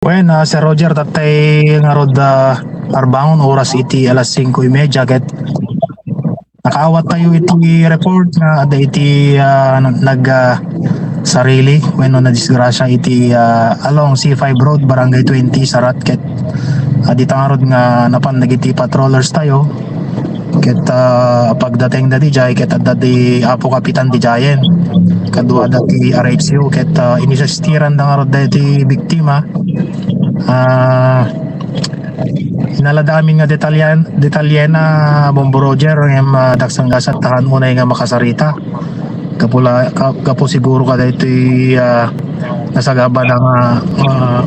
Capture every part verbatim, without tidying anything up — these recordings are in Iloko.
Wen, ah, Sir Roger, tattay ngarud, ah, arbangon oras iti alas singko y media ket nakaawat tayo iti report nga adda iti, ah, nag, ah, sarili wenno nadisgrasya iti, ah, along C five Road, Barangay twenty, Sarat, ket, ah, dita ngarud nga napan dagiti patrollers tayo. Ket, ah, pagdating da dijay, ket adda di Apo Kapitan dijayen. Kadua da ti R H U, ket, ah, inisastiranda ngarud da iti biktima. Ah, inalada amin nga detalyan-, detalyena, Bombo Roger, ngem, ah, daksang gasat tahan unay nga makasarita. Gapu la-, ka-, gapu siguro kadaytoy, ah, nasagabada nga, ah,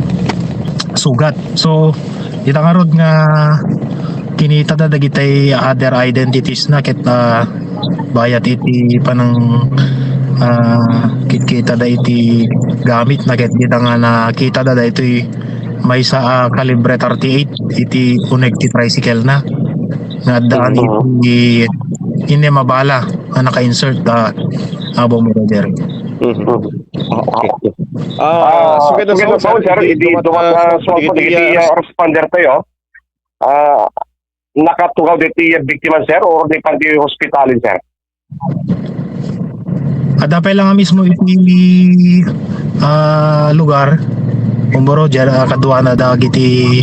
sugat. So, ita ngarud nga kinitada dagitay other identities na ket, ah, bayat iti panang, ah, kitkitada iti gamit na ket dita nga nakitada daytoy maysa a kalibre thirty-eight iti uneg ti tricycle na nga addaan iti innem a bala nga naka-insert da abo mo, Roger. Mhm. Ah, okay. Ah, so, kaya sa, sir, idi dumat, ah, so, dagiti, ah, responder tayo, ah, nakatugaw diti biktima, sir, o di pa di hospital, sir? Adda pay lang mismo iti, ah, lugar, Bombo Roger, ah, kaduana dagiti,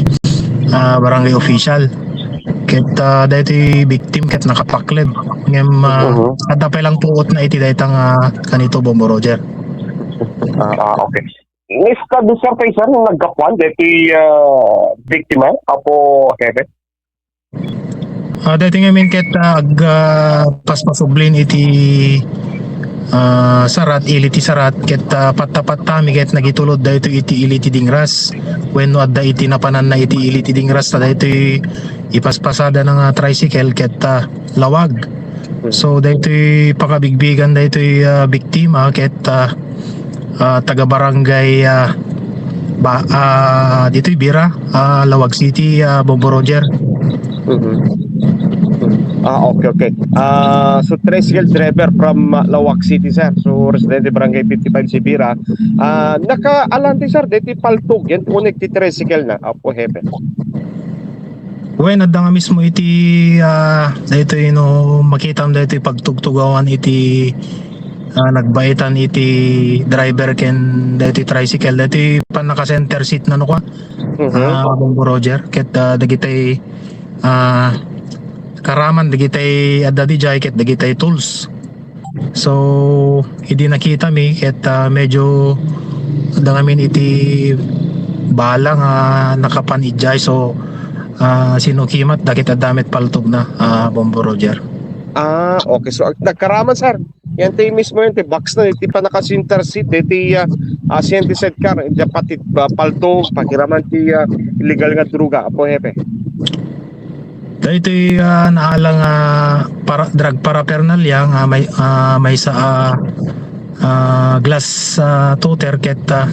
ah, barangay official. Ket, ah, daytoy victim ket nakapakleb. Ngem, ah, adda pay lang puot na iti dayta nga kanito, Bombo Roger. Ah, okay. Ni-establish, sir, kay sir, naggapuan daytoy, ah, biktima, Apo Hepe? Ah, daytoy ngamin ket, ah, ag, ah, paspasublin iti, ah, Sarat, ili ti Sarat, ket, ah, patta-pattami ket nagitulod daytoy iti ili ti Dingras. Wenno adda iti napananna iti ili ti Dingras, ta daytoy ipaspasada na nga tricycle ket, ah, lawag. So, daytoy pakabigbigan daytoy, ah, biktima ket, ah, ah, taga barangay, ah, ba, ah, ditoy Bira, ah, Lawag City, ah, Bombo Roger. Mhm. Ah, okay, okay. Ah, so, tricycle driver from, ah, Lawag City, sir. So, residente barangay fifty-five si Bira. Ah, nakaalanti, sir, deti paltog yan, uneg ti tricycle na, Apo Hepe. Wen, adda nga mismo iti, ah, daytoy no makitam daytoy pagtugtugawan iti, ah, nagbaitan iti driver ken daytoy tricycle, daytoy pannaka-center seat na no kwa. Mhm. Ah, Bombo Roger, ket, ah, dagitay, ah, karaman dagitay adda dijay ket dagitay tools. So, idi nakitami ket, ah, medyo adda ngamin iti bala nga nakapan idiay. So, ah, sinukimat da ket adda met paltogna, ah, Bombo Roger. Ah, okay. So, ag-, nagkaraman, sir. Yan ti mismo yan, ti box na, ti pannaka-center seat, ti, ah, ah, siyan ti sidecar, diyan pati, ah, paltog, pakiraman ti, ah, illegal nga droga, Apo Hepe. Daytoy, ah, naalang, ah, para, drug paraphernalia nga may, ah, maysa a, ah, glass, ah, toter ket, ah,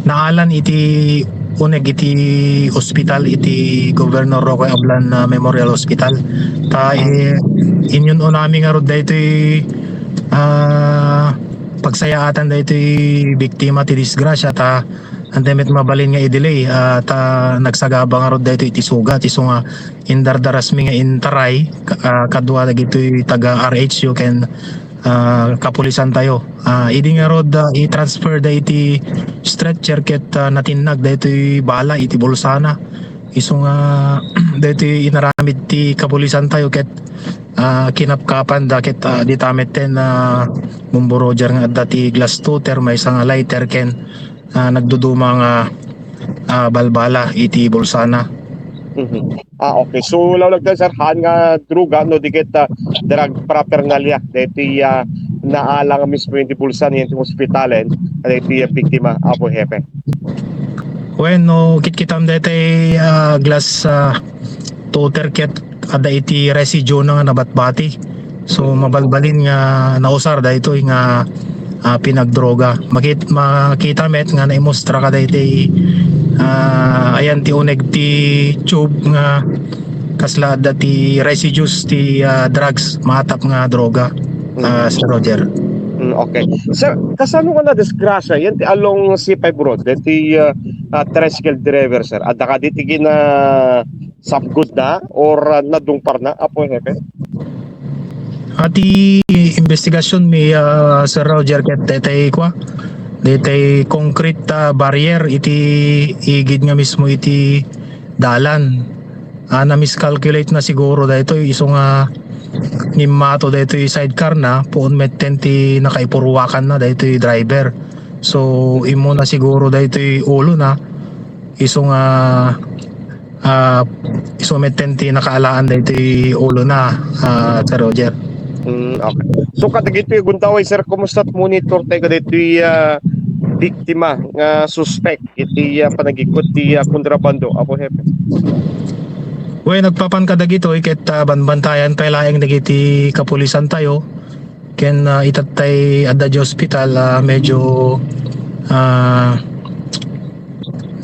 naalan iti uneg iti ospital, iti Governor Roque Ablan, ah, Memorial Hospital. Ta, eh, inyun-unami ngarud daytoy, ah, pagsayaatan daytoy biktima ti disgrasya ta ante met mabalin nga i-delay, ah, ta nagsagaba ngarud daytoy iti sugat, isu nga indardarasmi nga intaray, ka-, ah, kadua dagitoy taga R H U ken, ah, kapulisan tayo. Ah, idi ngarud, ah, i-transfer da iti stretcher ket, ah, natinnag daytoy bala iti bulsana. Isu nga daytoy inaramid ti kapulisan tayo ket, ah, kinapkapan da ket, ah, dita metten, ah, Bombo Roger nga adda ti glass toter, maysa nga lighter ken, ah, nagduduma nga, ah, balbala iti bulsana. Mhm. Ah, okay. So, laulagda, sir, haan nga droga, no, di ket, ah, drug paraphernalia. Daytoy, ah, naalang mismo iti bulsa niya iti ospitalen, daytoy, ah, biktima, Apo Hepe. Wen, no, kitkitam daytoy, ah, glass, ah, toter ket adda iti residue na nga nabatbati. So, mabalbalin nga nausar daytoy nga, ah, pinagdroga. Makit-, makita met nga naimustra kadaytoy, ah, ayan ti uneg ti tube nga kasla adda ti residues ti, ah, drugs, maatap nga droga, ah, Sir Roger. Mm, okay. Sir, kasano nga nadisgrasya? Yan ti along C five Road, deti, ah, ah, tricycle driver, sir? Adda kadi ti kinasapgudna or, ah, nadungparna, Apo Hepe? Iti investigasyon mi, ah, Sir Roger, ket daytoy kua, daytoy concrete, ah, barrier iti igid nga mismo iti dalan. Ah, na-miscalculate na siguro daytoy isu nga nimmato daytoy sidecar na, puon metten ti nakaipurwakan na daytoy driver. So, immuna siguro daytoy ulo na, isu nga, ah, isu metten ti nakaalaan daytoy ulo na, ah, Sir Roger. Mm, okay. So, kadagitoy gundaway, sir, kumusta monitor tayo kadaytoy, ah, biktima nga suspect iti, ah, panagikot ti, ah, kontrabando, Apo Hepe? Well, nagpapan kadagitoy ket, ah, banbantayan pay laeng dagiti kapulisan tayo. Ken, ah, itattay adda di hospital, ah, medyo, ah,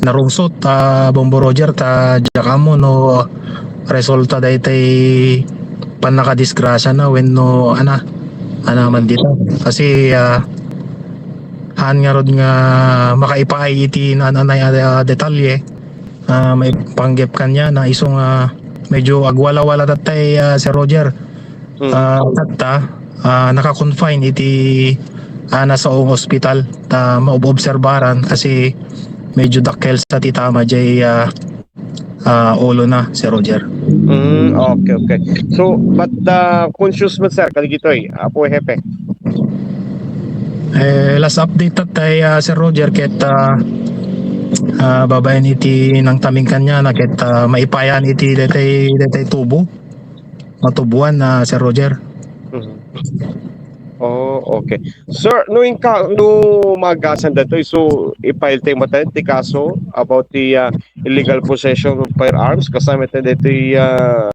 narungsot, ah, Bombo Roger, ta diak ammo no resulta daytay pannakadisgrasya na wenno ana, ana man dita. Kasi, ah, haan ngarud nga makaipaay iti naan-anay a detalye, ah, maipanggep kaniana isu nga medyo agwala-wala tattay, ah, Sir Roger. Mm. Ah, tatta, ah, naka-confine iti, ah, nasaong ospital ta maobserbaran kasi medyo dakkel sa ti tama jay, ah, ah, ulo na, Sir Roger. Mm, okay, okay. So, but, ah, conscious mo, sir, kadagitoy, Apo Hepe? Eh, last update tattay, ah, Sir Roger, ket, ah, ah, babaen iti nangtaming kaniana, ket, ah, maipayan iti detay, detay tubo. Matubuan na, Sir Roger. Mhm. Oh, okay. Sir, no inka-, no maagasan daytoy, so i-file tayo matayen ti kaso about the, ah, illegal possession of firearms, kasama iti daytoy, ah,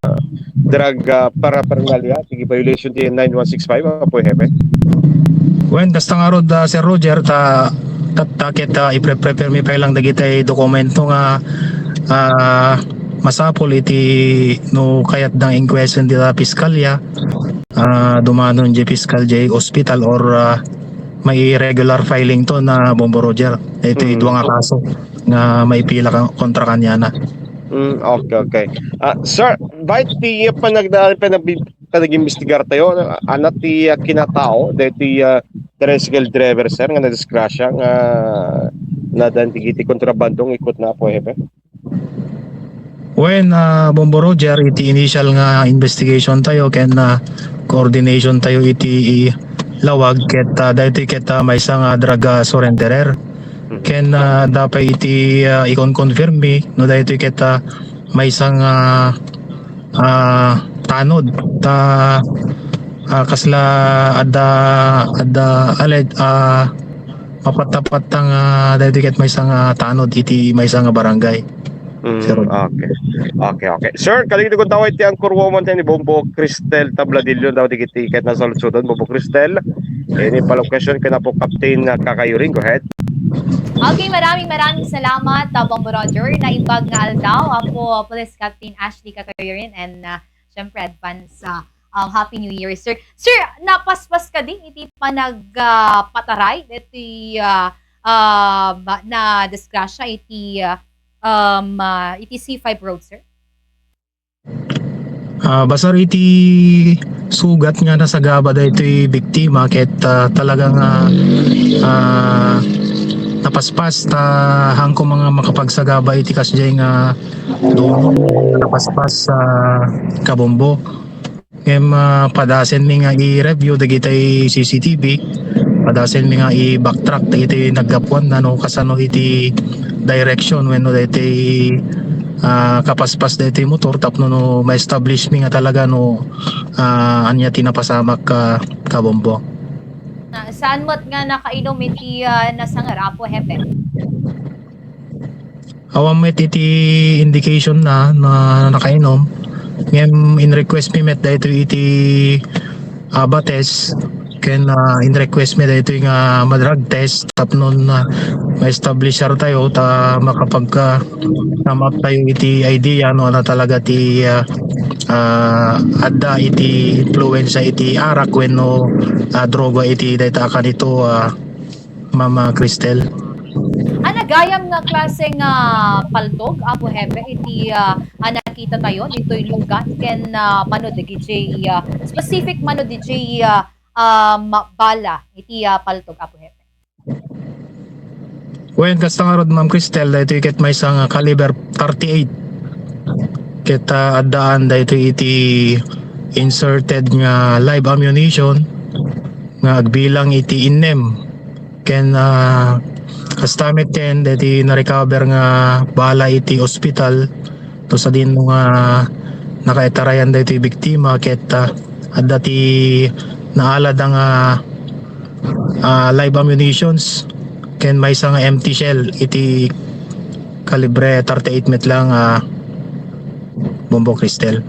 drug, ah, paraphernalia, ti violation ti nine one six five, Apo Hepe? Wen, kasta ngarud, ah, Sir Roger, ta, ta, ta ket, ah, ipre-prepare mi pay lang dagiti dokumento nga, ah, masapul iti no kayatdang inquest-en dita piskalya, ah, dumanon jay piskal jay ospital or, ah, may regular filing to na Bombo Roger. Ito Mm. dua nga kaso nga maipila ka, kontra kaniana. Mm, okay, okay. Ah, sir, ba't ti panagda-, panagbi-, panag-imbestigar tayo, ano, ano ti, ah, kinatao, daytoy, ah, tricycle driver, sir, nga nadisgrasya nga nadan digiti kontrabandong ikot na, Apo Hepe? Wen, ah, Bombo Roger, iti initial nga investigation tayo ken, ah, coordination tayo iti lawag ket, ah, daytoy ket, ah, maysa nga drug, ah, surrenderer. Mhm. Ken, ah, dapay iti, ah, ikon-confirm mi no daytoy ket, ah, maysa nga, ah, tanod ta, ah, kasla adda, adda alleg-, ah, mapatta-patta nga daytoy ket maysa nga tanod iti maysa nga barangay. Mm, Sir Rod. Okay. Okay, okay. Sir, kadagiti gundaway ti anchorwoman ti ni Bombo Cristel Tabladillo, daw digiti ket nasaludsodon, Bombo Cristel. Any follow-up question ken Apo Captain, uh, Kakayuring? Go ahead. Okay, maraming, maraming salamat, uh, Bombo Roger. Naimbag nga aldaw, Apo Police Captain Ashley Kakayuring, and, uh, syempre, advance, uh, um, Happy New Year, sir. Sir, napaspas kadi iti panag, ah, pataray ditoy, ah, um, nadisgrasya iti, ah, um, ah, iti C five Road, sir? Ah, basar iti sugat nga nasagaba daytoy biktima ket, ah, talaga nga, ah, napaspas ta haan koma nga makapagsagaba iti kasdiay nga dumteng napaspas sa kabombo. Ngem, ah, padasenmi nga i-review dagitay C C T V, padasenmi nga i-backtrack dagitay naggapuan na no kasano iti direction wenno daytay, ah, kapaspas daytay motor tapno no ma-establish mi nga talaga no, ah, ania ti napasamak ka, kabombo. Ah, saan met nga nakainom iti, ah, nasangar, Apo Hepe? Awan met iti indication na, na nakainom. Ngem in-request mi met daytoy iti, ah, ABA test. Ken, ah, in-request mi daytoy nga ma-drug test tapno, ah, ma-establishar tayo ta makapagka-, sum up tayo iti idea no ano talaga ti, ah, ah, adda iti impluwensia iti arak wenno, ah, droga iti dayta a kanito, ah, Mama Cristel. Ano Gayam nga klase nga paltog, Apo Hepe, iti, ah, a nakita tayo ditoy lugar ken, ah, mano dagiti, ah, specific mano dagiti, ah, um, bala iti, ah, paltog, Apo Hepe? Wen, kasta ngarud, Ma'am Cristel, daytoy ket maysa nga caliber thirty-eight. Ket, ah, addaan daytoy iti inserted nga live ammunition nga agbilang iti innem. Ken, ah, kasta met ken daytoy na-recover nga bala iti ospital, to sadino nga nakaitarayan daytoy biktima ket, ah, adda ti naalada nga, ah, live ammunitions ken maysa nga empty shell iti kalibre thirty-eight met lang, ah, Bombo Cristel.